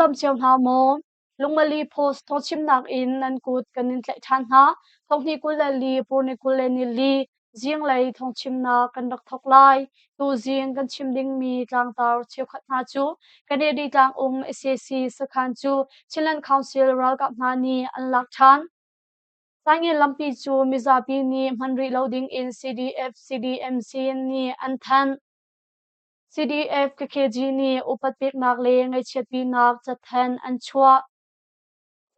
dam cio hna maw? Lungmali Post thawngchimnak in nan kut kan in tlaih ṭhan hna. Thonghni 24 purni 24 zinglei thawngchimnak kan rak thawk lai. Tuzing kan chim dingmi tlangtar cheukhat hna cu Kennedy tlangum sac sakhan cu Chinland Council ralkap hna nih an lak ṭhan. Taingen lampi cu mizapi nih hman rih lo dingin CDF CDMC nih an thanh. CDF KKG nih upat peknak le ngaihchiatpinak cathanh an chuah.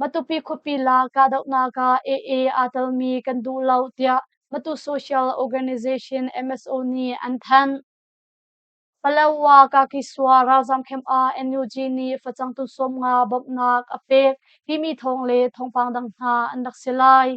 Matupi khuapi la kahdohnak ah AA aa telmi kan duh lo tiah Matu Social Organization MSO nih an thanh. Palawa Kakisua ralzam camp ah NUG nih facang tun 50 bawmhnak a pek timi thawng le thawngpang dang hna an rak si lai.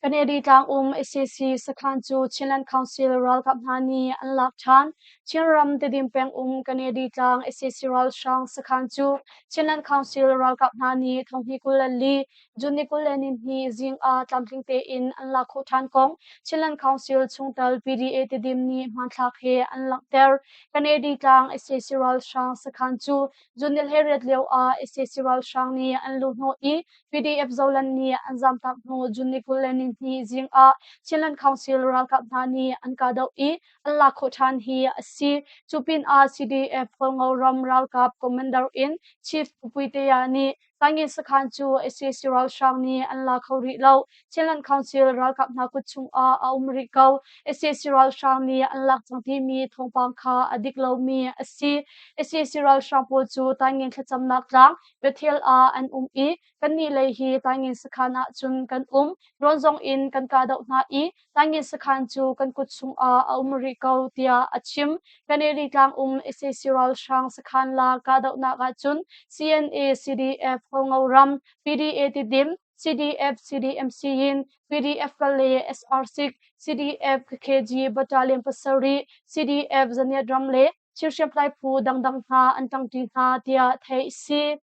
Kennedy tlangum sac sakhan cu Chinland Council ralkap hna nih an lak ṭhan. Chinram Tedim pengum Kennedy tlang sac ralhrang sakhan cu Chinland Council ralkap hna nih thonghnih 24 June ni 22 zing ah tlamtling tein an lak khawh ṭhan kong Chinland Council chungtel PDA Tedim nih hmanthlak he an langhter. Kennedy tlang sac ralhrang sakhan cu June ni 18 lio ah sac ralhrang nih an luhhnawh i PDF Zoland nih an zamtak hnu June ni 22 zing ah Chinland Council ralkap hna nih an kahdoh i an lak khawh ṭhan hi a si. Cu pinah CDF Hualngo ram ralkap commander in Chief Pupuitea nih Taingen sakhan cu sac ralhrang nih an la kho rih lo. Chinland Council ralkap hna kut chungah a um rih ko. Sac ralhrang nih an lak cang timi thawngpang kha a dik lomi a si. Sac ralhrang pawl cu Taingen thlacamnak tlang Bethel ah an um i kannih lei hi Taingen sakhan ah cun kan um. Rawn zong in kan kahdoh hna i Taingen sakhan cu kan kut chungah a um rih ko tiah a chim. Kaneri tlang um sac ralhrang sakhan la kahdohnak ahcun CNA, CDF, Hualngo ram, PDA Tidim, CDF, CDMC in PDF Kale, SR6, CDF KKG Battalion 7, CDF Zaniat ram le thil hriamtlai phu dangdang hna an ṭangṭi hna tiah theih a si.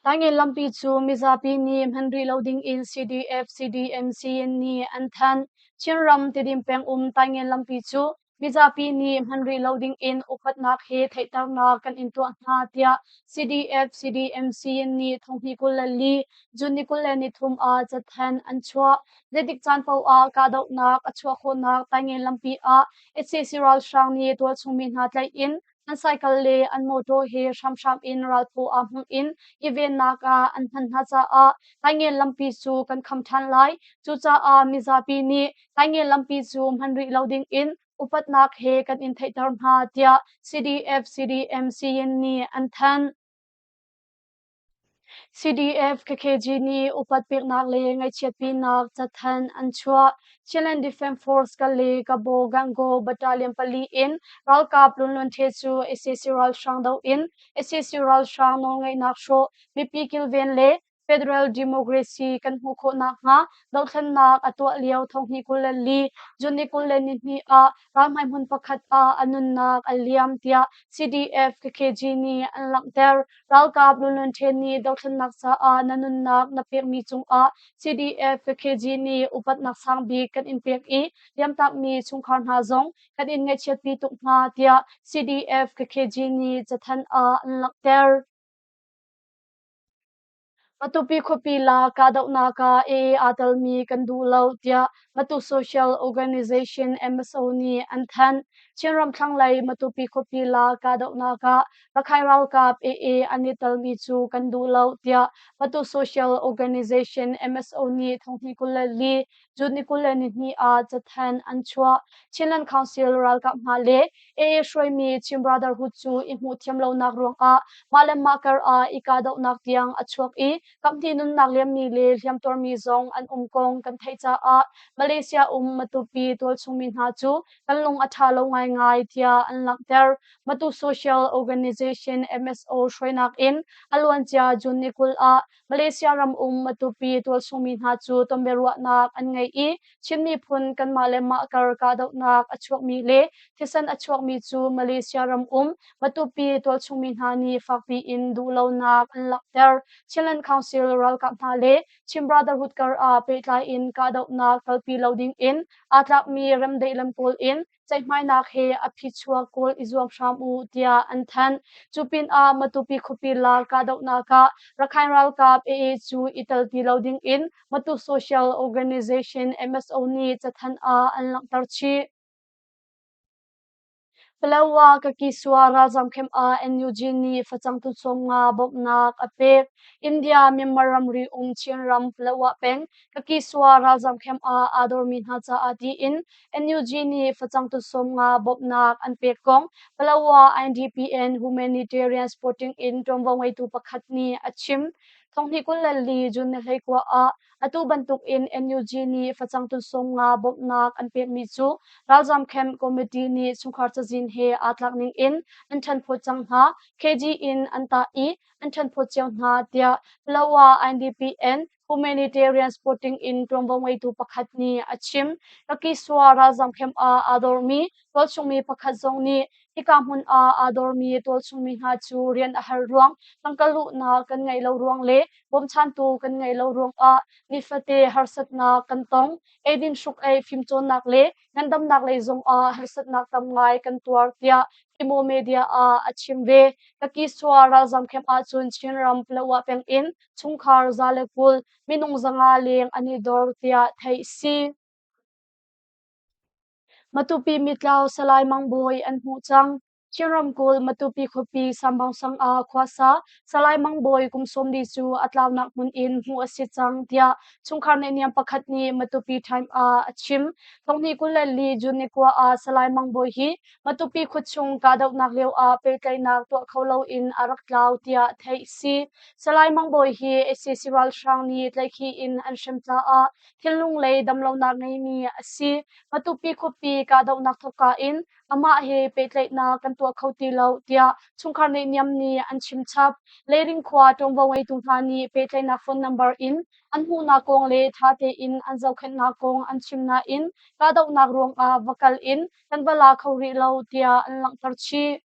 Taingen lampi cu mizapi nih hman rih lo dingin CDF CDMC nih an thanh. Chinram Tedim pengum Taingen lampi cu mizapi nih hman rih lo dingin upatnak he theihternak kan in tuah hna tiah CDF CDMC nih thonghnih 24 June ni 23 ah cathanh an chuah. Zeitik caan paoh ah kahdohnak a chuah khawhnak Taingen lampi ah sac ralhrang nih tualchung mi hna tlaih in an cycle le an motor he hramhram in ralphaw aa hmang in i vennak ah an hman hna caah Taingen lampi cu kan kham ṭhan lai. Cucaah mizapi nih Taingen lampi cu hman rih lo ding in upatnak he kan in theihter hna tiah CDF CDM Siyin nih an thanh. CDF KKG nih upat peknak le ngaihchiatpinak cathanh an chuah. Chinland Defence Force Kale Kabo Gangaw Battalion pali in ralkap Lunlun The cu sac ralhrang doh in sac ralhrang nawlngeihnak hrawh, mipi kilven le Federal Democracy kan hmuh khawh nakhnga dohthlennak a tuah lio thonghnih 24 June ni 22 ah ralhmai hmun pakhat ah a nunnak a liam tiah CDF KKG nih an langhter. Ralkap Lunlun Ṭhen nih dothlennak caah na nunnak na pekmi cungah CDF KKG nih upatnak sang bik kan in pek i liamtakmi chungkhar hna zong kan in ngaihchiatpi tuk hna tiah CDF KKG nih cathanh ah an langhter. Matupi khuapi la kahdohnak ah AA aa telmi kan duh lo tiah Matu Social Organization MSO nih an thanh. Chinram thlanglei Matupi khuapi la kahdohnak ah Rakhine ralkap AA an i telmi cu kan duh lo tiah Matu Social Organization MSO nih thonghnih 24 June ni 22 ah cathanh an chuah. Chinland Council ralkap hna le AA hruaimi Chin Brotherhood cu i hmuh thiam lonak ruangah mah le mah kar ah i kahdohnak tiang a chuak i kaphnih nunnak liammi le hliamtuarmi zong an um kong kan theih caah Malaysia um Matupi tualchungmi hna cu kan lung a ṭha lo ngaingai tiah an langhter. Matu Social Organization MSO hruainak in a luancia June ni 20 ah Malaysia ram um Matupi tualchungmi hna cu tonbiaruahnak an ngei. ngei i Chin miphun kanmah le mah kar kahdohnak a chuakmi le thisen a chuakmi cu Malaysia ram um Matupi tualchungmi hna nih fakpi in duhlonak an langhter. Chinland Council ralkap hna le Chin Brotherhood kar ah pehtlai in kahdohnak kalpi lo ding in aa tlakmi remdaih lam kawl in ceihmainak he a phichuak kawl i zuam hram u tiah an thanh. Cu pinah Matupi khuapi la kahdohnak ah Rakhine ralkap AA cu i tel ti lo ding in Matu Social Organization MSO nih cathanh ah an langhter chih. Palawa Kakisua ralzam camp ah NUG nih facang tun 50 bawmhnak a pek. India Myanmar ramri um Chinram Palawa peng Kakisua ralzam camp ah aa dormi hna caah tiin NUG nih facang tun 50 bawmhnak an pek kong Palawa INDPN Humanitarian Supporting in ṭuanvo ngeitu pakhat nih a chim. Thonghnih 24 June ni 19 ah Atu bantuk in NUG nih facang tun 50 bawmhnak an pekmi cu ralzam camp committee nih chungkhar cazin he aa tlak ning in an ṭhenphawt cang hna, KG in an tah i an ṭhenphawt cio hna tiah Palawa INDPN Humanitarian Supporting in ṭuanvo ngeitu pakhat nih a chim. Kakisua ralzam camp ah aa dormi tualchungmi pakhat zong nih hika hmun ah aa dormi tualchungmi hna cu rian a har ruang, tangka luhnak kan ngeih lo ruang le bawmchantu kan ngeih lo ruangah nifate harsatnak kan tong. Eidin hruk-ei fimcawnnak le ngandamnak lei zongah harsatnak tam ngai kan tuar tiah Timo Media ah a chim ve. Kakisua ralzam camp ahcun Chinram Palawa peng in chungkhar 120 minung 500 leng an i dor tiah theih si. Matupi mitlau Salai Mang Bawi an hmuh cang. Chin ramkulh Matupi khuapi Sambang sang ah khuasa Salai Mang Bawi kum 40 cu a tlaunak hmun in hmuh a si cang tiah chungkhar neihniam pakhat nih Matupi Time ah a chim. Thonghnih 24 June ni 9 ah Salai Mang Bawi hi Matupi khuachung kahdohnak lio ah pehtlaihnak tuah kho loin a rak tlau tiah theih a si. Salai Mang Bawi hi sac ralhrang nih tlaihkhih in an hrem caah thinlung lei damlonak ngeimi a si. Matupi khuapi kahdohnak thawkka in amah he pehtlaihnak kan tuah kho ti lo tiah chungkhar neihniam nih an chim chap. Leiring khua ṭuanvo ngeitu hna nih pehtlaihnak phone number in an hmuhnak kong le ṭha tein an zohkhenhnak kong an chim nain kahdohnak ruangah va kal in kan va la kho rih lo tiah an langhter chih.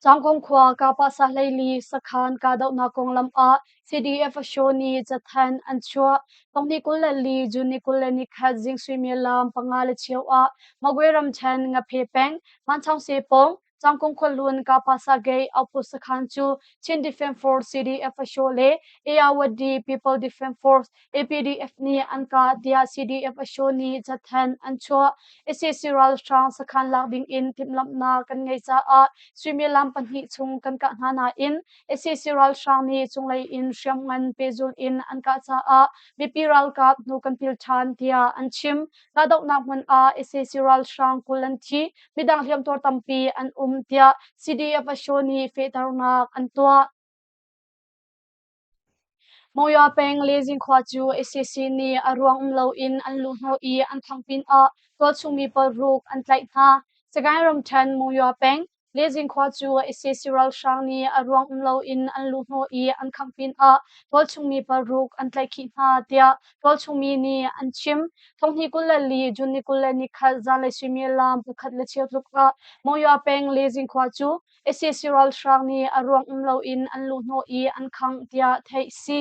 Cangkong khua Kapahsa 14 sakhan kahdohnak konglam ah CDF Asho nih cathanh an chuah. Thonghnih 24 June ni 21 zing suimilam 5:15 ah Magwe ramṭhen Ngaphe peng Manchaungse pawng Cangkong khuahlun Kapahsa Gate outpost sakhan cu Chin Defence Force CDF Asho le Ayawadi People Defence Force APDF nih an kah tiah CDF Asho nih cathanh an chuah. Sac ralhrang sakhan lak ding in timhlamhnak kan ngeih caah suimilam pahnih chung kan kah hna nain sac ralhrang nih cunglei in hriamngan pehzulh in an kah caah mipi ralkap hnu kan pil ṭhan tiah an chim. Kahdohnak hmun ah sac ralhrang 20 an thi, midang hliamtuar tampi an um tiah CDF Asho nih fehternak an tuah. Monywa peng Lezing khua cu sac nih a ruang um loin an luhhnawh i an thang pinah tualchung mi paruk an tlaih hna. Sagaing ramṭhen Monywa peng Lezing khua cu sac ralhrang nih a ruang um loin an luhhnawh i an khangh pinah tualchung mi paruk an tlaihkhih hna tiah tualchung mi nih an chim. Thonghnih 24 June ni 21 zanlei suimilam 1:15 tluk ah Monywa peng Lezing khua cu Sac ralhrang nih a ruang um loin an luhhnawh i an khangh tiah theih a si.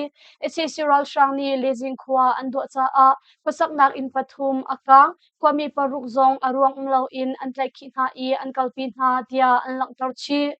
Sac ralhrang nih Lezing khua an duah caah khuasaknak inn pathum a kaang. Khuami paruk zong a ruang um loin an tlaihkhih hna i an kalpi hna tiah an langhter chih.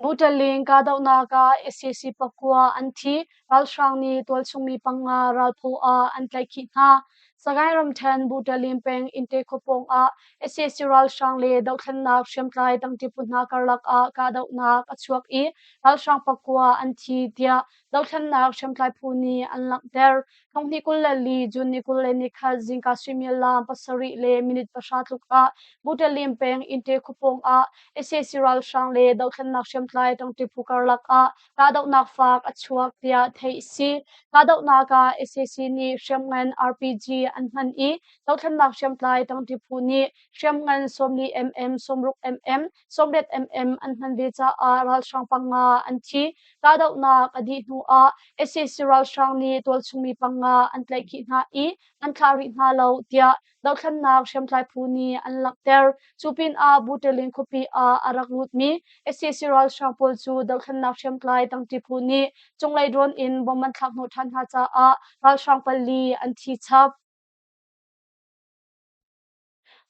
Butaling kahdohnak ah sac pakua an thi. Ralhrang nih tualchung mi panga ralphaw ah an tlaihkhih hna. Sagaing ramṭhen Butalim peng Inte khua pawng ah sac ralhrang le dohthlennak hriamtlai tangṭi phu hna karlak ah kahdohnak a chuak i ralhrang pakua an thi tiah dohthlennak hriamtlai phu nih an langhter. Thonghnih 24 June ni 21 zingka suimilam 7:10 tluk ah Butalim peng Inte khua pawng ah sac ralhrang le dohthlennak hriamtlai tangṭi phu karlak ah kahdohnak fak a chuak tiah theih a si. Kahdohnak ah sac nih hriamngan RPG an hman i dothlennak hriamtlai tangṭi phu nih hriamngan 40 mm, 60 mm, 80 mm an hman ve caah ralhrang panga an thi. Kahdohnak a dih hnu hnu ah sac ralhrang nih tualchung mi panga an tlaihkhih hna i an thlah rih hna lo tiah dohthlennak hriamtlai phu nih an langhter. Cu pinah Buṭilin khuapi ah a rak lutmi sac ralhrang pawl cu dohthlennak hriamtlai tangṭi phu nih cunglei drone in bomb an thlak hnawh ṭhan hna caah ralhrang pali an thi chap.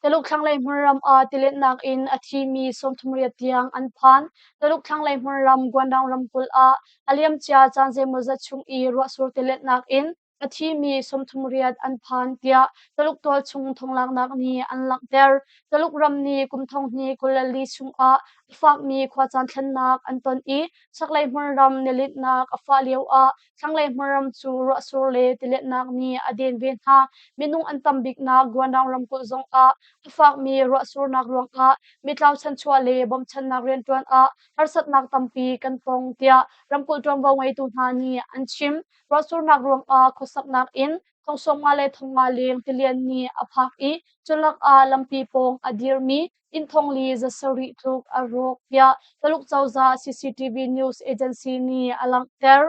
Taluk thlanglei hmunram ah tiletnak in a thimi 38 tiang an phan. Taluk thlanglei hmunram Guangdong ramkulh ah a liamcia caan zeimawzat chung i ruahsur tiletnak in a thimi 38 an phan tiah Taluk tualchung thonglaknak nih an langhter. Taluk ram nih kum 2024 chungah a fakmi khuacaan thlennak an ton i chaklei hmunram nilinhnak a fah lioah Thlanglei hmunram cu ruahsur le tiletnak nih a den ve hna. Minung an tam biknak Guangdong ramkulh zongah a fakmi ruahsurnak ruangah mitlau chanchuah le bawmchannak rianṭuan ah harsatnak tampi kan tong tiah ramkulh ṭuanvo ngeitu hna nih an chim. Ruahsurnak ruangah khuasaknak inn thong 50 le thong nga leng tilian nih a phak i culak ah lampi pawng a dirmi inn thong li za sarih tluk a rawk tiah Taluk cozah CCTV News Agency nih a langhter.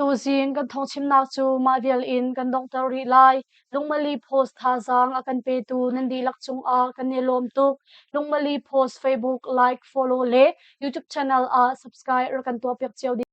Tuzing kan thawngchimnak cu mah vial in kan donghter rih lai. Lungmali Post thazaang a kan petu nan dihlak cungah kan i lawm tuk. Lungmali Post Facebook like, follow le YouTube channel ah subscribe rak kan tuahpiak cio ding.